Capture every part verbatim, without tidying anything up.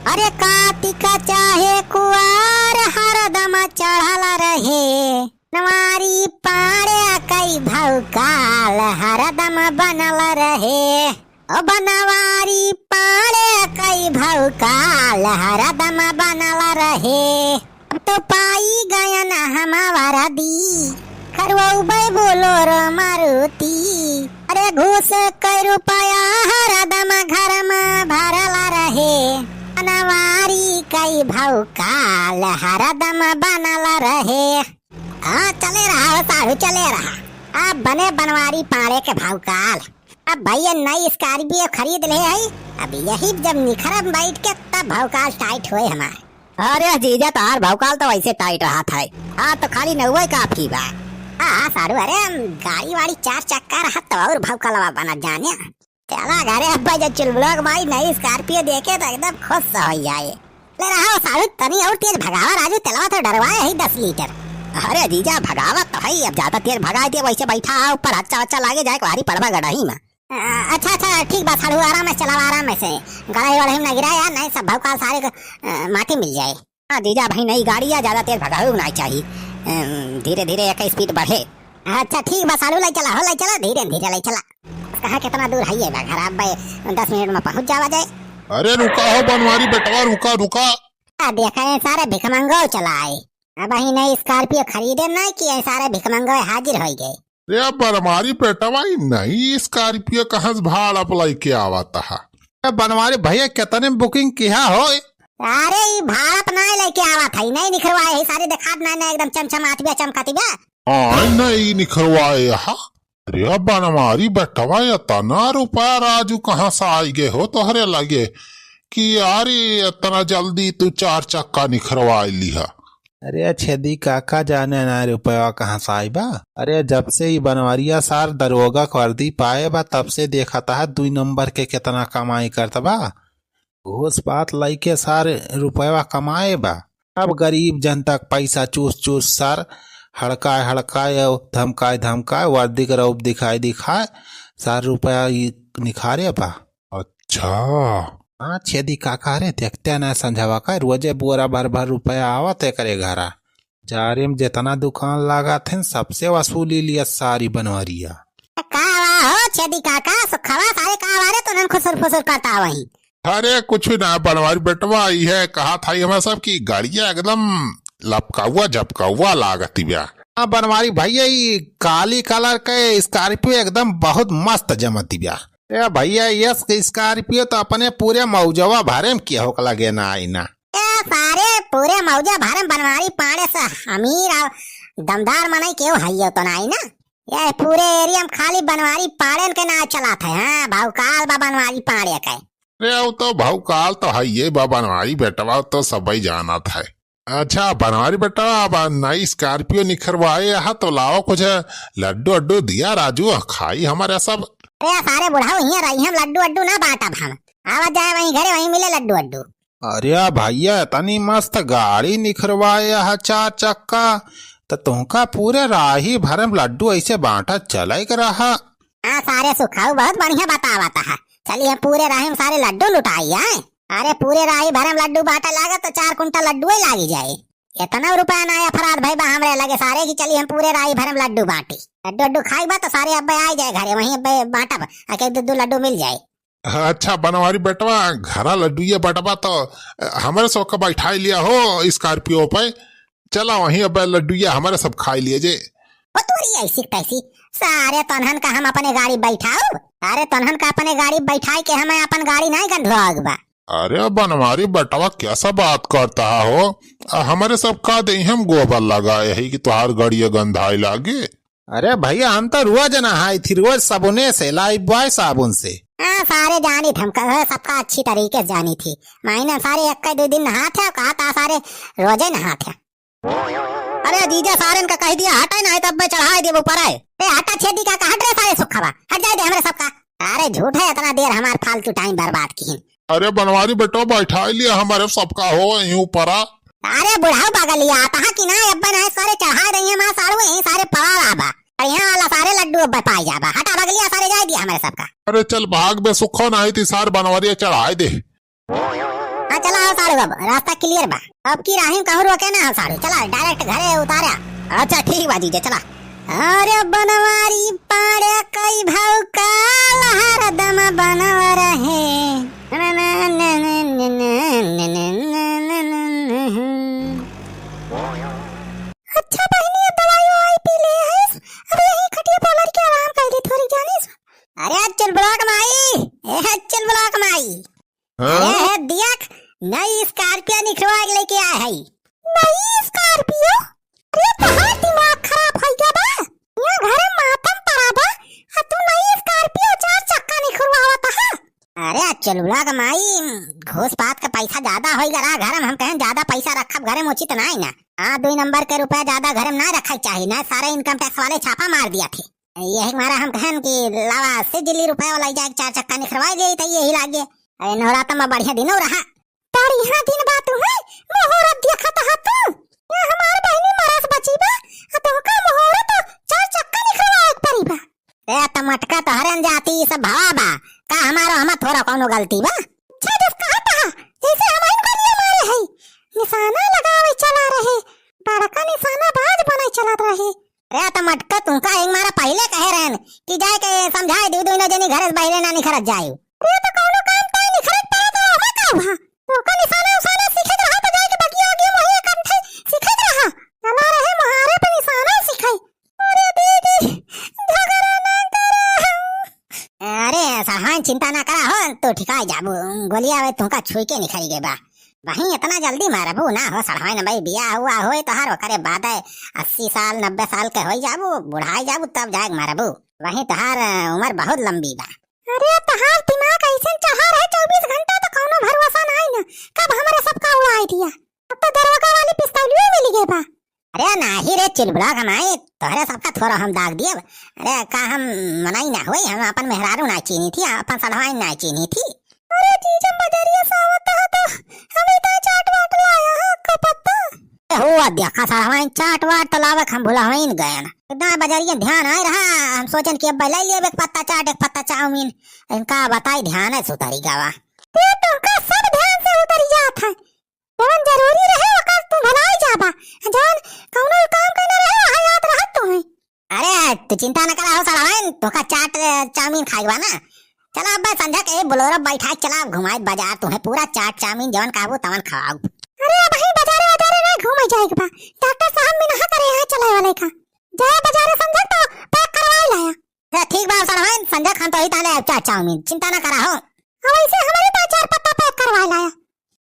अरे कार्तिक चाहे कुआर हरदम चढ़ल रहे, बनवारी पाड़े कई भौकाल हरदम बनल रहे। ओ बनवारी पाड़े कई भौकाल हरदम बनल रहे। अब तो पाई गयन हम वरदी, खरवउबै बोलोरो मारुति। अरे घूस कई रुपया हरदम घर में भरल रहे, बनवारी कई भौकाल हरदम बनल रहे। हाँ, चले रहा हो साढ़ू, चले रहा। अब बने बनवारी पाड़े के भौकाल। अब भैया नई Scorpio खरीद ले है, अब यही जब निखरब बैठ के तब भौकाल tight होए हमार। अरे जीजा, तोहार भौकाल तो वैसे tight रहत है। हाँ, तो खाली नउवे काफी बा। हाँ, हाँ, साढ़ू, अरे हम गाड़ी वाड़ी चार चक्का रहत तो और भौकालवा बनत जाने। चला घरे अब्बा, जब चुलबुलवा के माई नई Scorpio देखे तो एकदम खुश हो जाए। ले रहा हो साढ़ू, तनी और तेज भगावा राजू, तेलवा तो डरवाए है दस लीटर। अरे जीजा, भगावा तो है, अब ज्यादा तेज भगाए दिए, वैसे बैठा है ऊपर, हच्चा वच्चा लागे जाए, भारी पड़बा गड़ही में। अ, अच्छा, अच्छा, ठीक बा साढ़ू, आराम से चलावा, आराम से। गड़ही वड़ही में ना गिराया, नहीं सब भौकाल सारे को, अ, माटी मिल जाए। हाँ जीजा भाई, नई गाड़ी है, ज्यादा तेज भगावे ना चाहिए, अम, धीरे धीरे एक speed बढ़े। अच्छा ठीक बा साढ़ू, लाई चला हो, लाई चला, धीरे धीरे लाई चला। कहाँ कितना दूर है ये बा घर, अब भाई दस मिनट में पहुँच जावा जाए। अरे रुका हो बनवारी बेटवा, रुका रुका। आ देखा, ये सारे भिखमंगो चला आए। अब ही नई Scorpio खरीदे ना कि ये सारे भिखमंगो हाजिर हो गए। रे बनवारी बेटवा, ई नई Scorpio कहाँ से भाड़ा पर लेके आवत हा? ए बनवारी भैया, कितने में booking किहा हो? अरे ई भाड़ा पर ना लेके आवत है, नहीं निखरवाए है, सारे देखात ना, ना एकदम चमचमात बिया, चमकत बिया। हाँ, नहीं निखरवाए हा। अरे बनवारी बेटवा, इतना रुपया राजू कहाँ से आई गए हो तोहरे लगे कि यार इतना जल्दी तू चार चक्का निखरवा लिहा? अरे छेदी काका, जाने ना रुपया कहाँ से आई बा। अरे जब से ई बनवरिया सार दरोगा के वर्दी पाए बा, तब से देखत हा दुई नंबर के कितना कमाई करत बा। घूस पात लइके सार रुपया कमाए बा। अब गरीब जनता के पैसा चूस चूस सार हड़काए हड़काए और धमकाए धमकाए, वर्दी के रौब दिखाए दिखाए सार रुपया ई निखारे बा। अच्छा। हाँ छेदी काका रे, देखते ना संझवा का रोजे बोरा भर भर रुपया आवत एकरे घरा। जारे में जितना दुकान लागत है, सबसे वसूली लिया सारी बनवरिया। का बा हो छेदी काका, सुखवा सारे का बा रे, तुनन खुसुर फुसुर करता वही। अरे कुछ ना बनवारी बेटवा, ई है कहा था हमारे सब की गाड़िया एकदम लपकाउआ झपकाउआ लागत बिया। हाँ बनवारी भैया, ई काली colour के Scorpio एकदम बहुत मस्त जमत बिया। ए भैया, ये Scorpio तो अपने पूरे मौजवा भरे में किया होक लगे ना आई ना। ए सारे पूरे मौजा भरे में बनवारी पाड़े से अमीर और दमदार मनई केहू हइयो तो ना आई ना। ये पूरे area में खाली बनवारी पाड़ेन के नाव चलत है। हाँ, भौकाल बा बनवारी पाड़े के। रे, वो तो भौकाल तो हइये बा बनवारी बेटवा, तो सबई जानत है। अच्छा बनवारी बेटवा, अब नई Scorpio निखरवाए हा तो लाओ कुछ लड्डू अड्डू दिया राजू, खाई हमारे सब। अरे सारे बुढ़ाऊ, हियाँ रही हम लड्डू अड्डू ना बांटब हम। आवा जाए वहीं घरे, वहीं मिले लड्डू अड्डू। अरे भैया, इतनी मस्त गाड़ी निखरवाए हा चार चक्का, तो तुमका पूरे राही भर में लड्डू ऐसे बांटा चले के रहा। हाँ सारे सुखाऊ बहुत बढ़िया बतावत हा। चलिए पूरे राही में सारे लड्डू लुटाई आए। अरे पूरे राही भर में लड्डू बांटा लागत तो चार कुंटल लड्डू ही लागी जाए। इतना रुपया ना अफराद भाई बा हमरे लगे सारे कि चलिए हम पूरे राही भर में लड्डू बांटी। लड्डू अड्डू खाई बा तो सारे अब्बे आई जाए घरे, वहीं अब्बे बांटब, आके दो दो लड्डू मिल जाए। अच्छा बनवारी बेटवा, घरा लड्डुए बटवा तो हमरे सबके बैठाई लिया हो Scorpio पे। चला वहीं अब लड्डुए हमरे सब खाई लिए जे। ओ तोरी ऐसी तैसी, सारे तनहन का हम अपने गाड़ी बैठाओ, सारे तनहन का अपने गाड़ी बैठाई के हमें अपन गाड़ी नहीं गंधवाओग बा। अरे बनवारी बेटवा, कैसा बात करता हो? आ, हमरे सब का दे हम गोबर लगाए है कि तुहार गाड़िया गंधाए लागे? अरे भैया, हम तो रोज नहाई थी, रोज साबुने से, Lifebuoy साबुन से। हाँ, सारे जानी थी हमका, हाँ, सबका अच्छी तरीके से जानी थी। महीना सारे एक दो दिन नहात है, कहा था सारे रोजे नहात है। अरे जीजा, सारे इनका कह दिया हटे ना, तब मैं चढ़ाई देबो ऊपर आए। ए, हटा छेदी का, का हट रे सारे सुखवा, हट जाए दे हमरे सबका। अरे झूठ है, इतना देर हमार फालतू time बर्बाद की। अरे बनवारी बेटो, बैठा लिया हमारे सबका हो यहीं ऊपर आ। अरे बुढ़ाऊ बगलिया, आता है कि ना, अब्बा ना सारे चढ़ा रही है, माँ सारू यहीं सारे पड़ा रहा बा। बढ़िया वाला सारे लड्डू अब्बा पाई जाबा। हटा बगलिया, सारे जाए दिया हमारे सबका। अरे चल भाग बे सुखो, नहीं ती सार बनवारिया चढ़ाए दे। हाँ, चला हो साढ़ू, अब रास्ता clear बा। अब की राही में कहूँ रोके ना हो साढ़ू, चला direct घरे उतारा। अच्छा ठीक बा जीजा, चला। अरे बनवारी पाड़े कई भाव काल हरदम बनवर है। अच्छा बहिनी, अब दवाई ववाई पी ले हइस, अब यही खटिया पर लड़ के आराम कर ले थोड़ी जानिस। अरे चुलबुला क माई, ए चुलबुला क माई। हाँ? अरे हे दियक, नई Scorpio निखरवा के लेके आए है। नई Scorpio? अरे तोहार दिमाग खराब हो गया बा? यहाँ घरे मातम पड़ा बा, आ तू नई Scorpio चार चक्का निखरवावत है? अरे चुलबुला क माई, घूस पात का पैसा ज्यादा होई गरा घर में, हम कहें ज्यादा पैसा रखब घरे में उचित नाई ना। हाँ, दुई नंबर के रुपया ज्यादा घरे में ना रखा चाहिए, ना सारे income tax वाले छापा मार दिया थे। यही मारा हम कहन कि लावा से जिली रुपया वाला जाए चार चक्का निखरवाई दे, तो यही लागे। अरे नवरात्र में बढ़िया दिनों रहा। बढ़िया दिन बा तू है, मुहूर्त देखत हा तू। या हमार बहिनी मरस बची बा, आ तोहका मुहूर्त तो चार चक्का निखरवाए के परी बा। ए त मटका तोहरे न जाती, ई सब भवा बा। का हमारो हमा थोड़ा कौनो गलती बा? अच्छा जस कहत हा, जैसे हम इन गलिया मारे है, निशाना लगावे चला रहे, बड़का निशानाबाज बने चलत रहे। रे त मटका तुमका एक मारा पहिले कहे रहन कि जाए के समझाए दी, दुइनो जनी घरे से बहिरे ना निखरत जाए। रे त कौनो काम ताई निखरत पड़े त हमें का हुआ? तुमका निशाना उशाना सीखत रहा त जाए के बगिया उगिया वही एक अंठे सीखत रहा। चला रहे मुहारे पे निशाना सिखाई। अरे दीदी, झगड़ा ना करा। अरे सहान चिंता ना करा हो, तू ठिकाई जाबू। गोलिया वे तुमका छुई के निखरी गए बा। वहीं इतना जल्दी मरबू ना हो सड़वाइन भाई, बियाह हुआ होए तोहार, ओकरे बाद अस्सी साल, नब्बे साल के होई जाबू, बुढ़ाई जाबू, तब जाके मरबू। वहीं तोहार उम्र बहुत लंबी बा। अरे तोहार दिमाग ऐसन चढ़ा रहे चउबीस घंटा, तो कौनो भरोसा नाई ना, कब हमरे सबका उड़ाई दिया। अब तो दरोगा वाली पिस्तौलियो मिल गए बा। अरे नाही रे चुलबुला क माई, तोहरे सबका थोड़ा हम दाग दियब। अरे का हम मनई ना होई, हम अपन मेहरारू ना चीनी थी, अपन सड़वाइन ना चीनी थी। अरे जीजा बजरिया से आवत ह तो हम इतना चाट वाट लाया है, का पत्ता। ए हो देखा सड़वाइन, चाट वाट तो लावे के हम भुलाइन गयन। इतना बजरिया ध्यान आए रहा, हम सोचन कि अब ले लेब एक पत्ता चाट, एक पत्ता चाउमीन। इनका बताई ध्यान है सुतरी गवा। ये तुमका सब ध्यान से उतरी जात है। जवन जरूरी रहे ओकर तू भुलाई जाबा, जवन कौनो काम के ना रहे वहाँ याद रहत तू है। अरे तू चिंता न करा हो सड़वाइन, तोका चाट, अ, चाउमीन खाए बा ना। चला अब संझा के बोलेरो बैठा के चला घुमाए बाजार, तू है पूरा चाट चाउमीन जवन खाबू तवन खाऊ। अरे अब ही बाजारे बाजारे ना घूमे जाए के बा, डॉक्टर साहब मना करे यहाँ चले वाले का। जाए बाजारे संझा तो pack करवा लाया। अरे ठीक बा सड़वाइन, संझा खान तो ही ताले चाट चाउमीन, चिंता न करा हो। अब ऐसे हमारे पाँच चार पत्ता pack करवा लाया।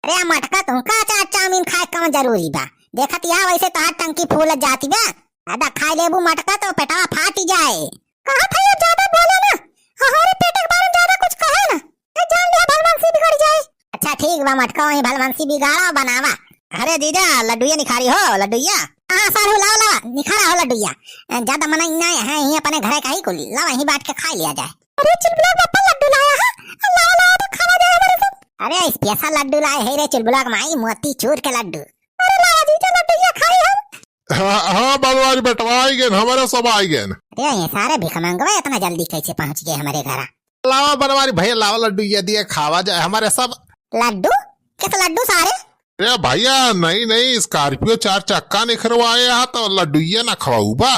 अरे मटका, तुमका चाट चाउमीन खाए कौन जरूरी बा? देखत या वैसे तोहार टंकी फूल जाती बा। ज्यादा खाए लेबू मटका तो पेटवा फाटी जाए। कहा था ये ज्यादा बोले ना, हमारे पेट के बारे में ज्यादा कुछ कहे ना। ए, जान लिया भलमनसी बिगड़ जाए। अच्छा ठीक बा मटका, वहीं भलमनसी बिगाड़ा बनावा। अरे जीजा, लड्डुया निखारी हो, लड्डुया। हाँ साढ़ू, लावा, लावा, निखारा हो लड्डुया। ज्यादा मनई ना है, यहीं अपने घरे का ही कुल, लावा, यहीं बैठ के खा लिया जाए। अरे चुलबुला बापा लड्डू लाया है, लावा, लावा तो खावा जाए हमारे सब। अरे special लड्डू लाए है रे चुलबुला के माई, मोतीचूर के लड्डू। अरे लावा जीजा लड्डू ये खाई हम। हाँ, हाँ, बनवारी बेटवा आई गए, हमारे सब आई गए। अरे ये सारे भिखमंगवा इतना जल्दी कैसे पहुँच गए हमारे घर? लावा बनवारी भैया, लावा लड्डू ये दिए खावा जाए हमारे सब। लड्डू? किस लड्डू सारे? अरे भैया, नई नई Scorpio चार चक्का निखरवाए हा तो लड्डू ये ना खवाऊ बा।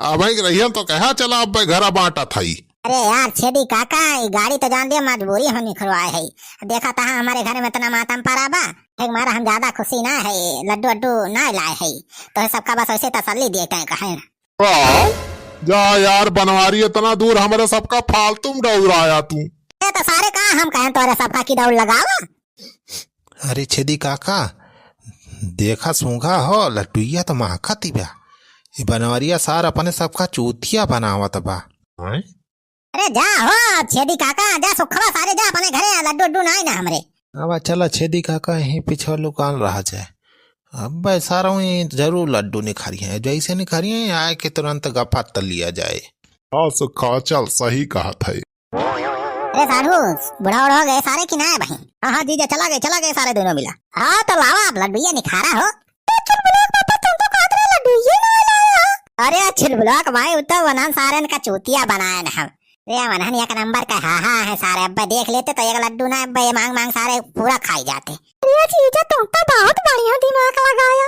अब एक रहियन तो कहा चला अब घरा बांटा था ही। अरे यार छेदी काका, ई गाड़ी तो जान दिया मजबूरी हो निखरवाए है। देखा था हमारे घर में इतना मातम पड़ा बा, एक मारा हम ज्यादा खुशी ना है, लड्डू अड्डू ना लाए है, तो सबका बस वैसे तसल्ली दिए कहें कहें। वाह, जा यार बनवारी, इतना दूर हमारे सबका फालतू में दौड़ाया तू। ए तो सारे का हम कहें तोरे सबका की दौड़ लगावा। अरे छेदी काका, देखा सूंघा हो, लड्डुइया तो महकत ही बा। ई बनवरिया सार अपने सबका चूतिया बनावत बा। हैं? अरे जा हो छेदी काका, जा सुखवा सारे जा अपने घरे, लड्डू उड्डू ना आई ना हमरे। अब चला छेदी काका, यहीं पीछे लुकान रहा जाए। अब सारा वहीं जरूर लड्डू निखारी है, जैसे निखारी है आए के तुरंत गपत लिया जाए। हाँ सुखवा, चल सही कहत है। अरे साढ़ू, बूढ़ा उड़ा हो गए सारे कि ना है बहिन? हाँ हाँ जीजा, चला गए, चला गए सारे दोनों मिला। हाँ तो लावा अब लड्डू ये निखारा हो। तो चुलबुला के पापा, तुम तो कहत रहे लड्डू ये ना लाया हो। अरे चुलबुला के भाई, उ तो वनहन सारे का चूतिया बनाए न हम। रे वनहन एक नंबर का हाहा है सारे, अब्बे देख लेते तो एक लड्डू ना अब्बे ये मांग मांग सारे पूरा खाई जाते। अरे तो जीजा, तुम तो बहुत बढ़िया दिमाग लगाया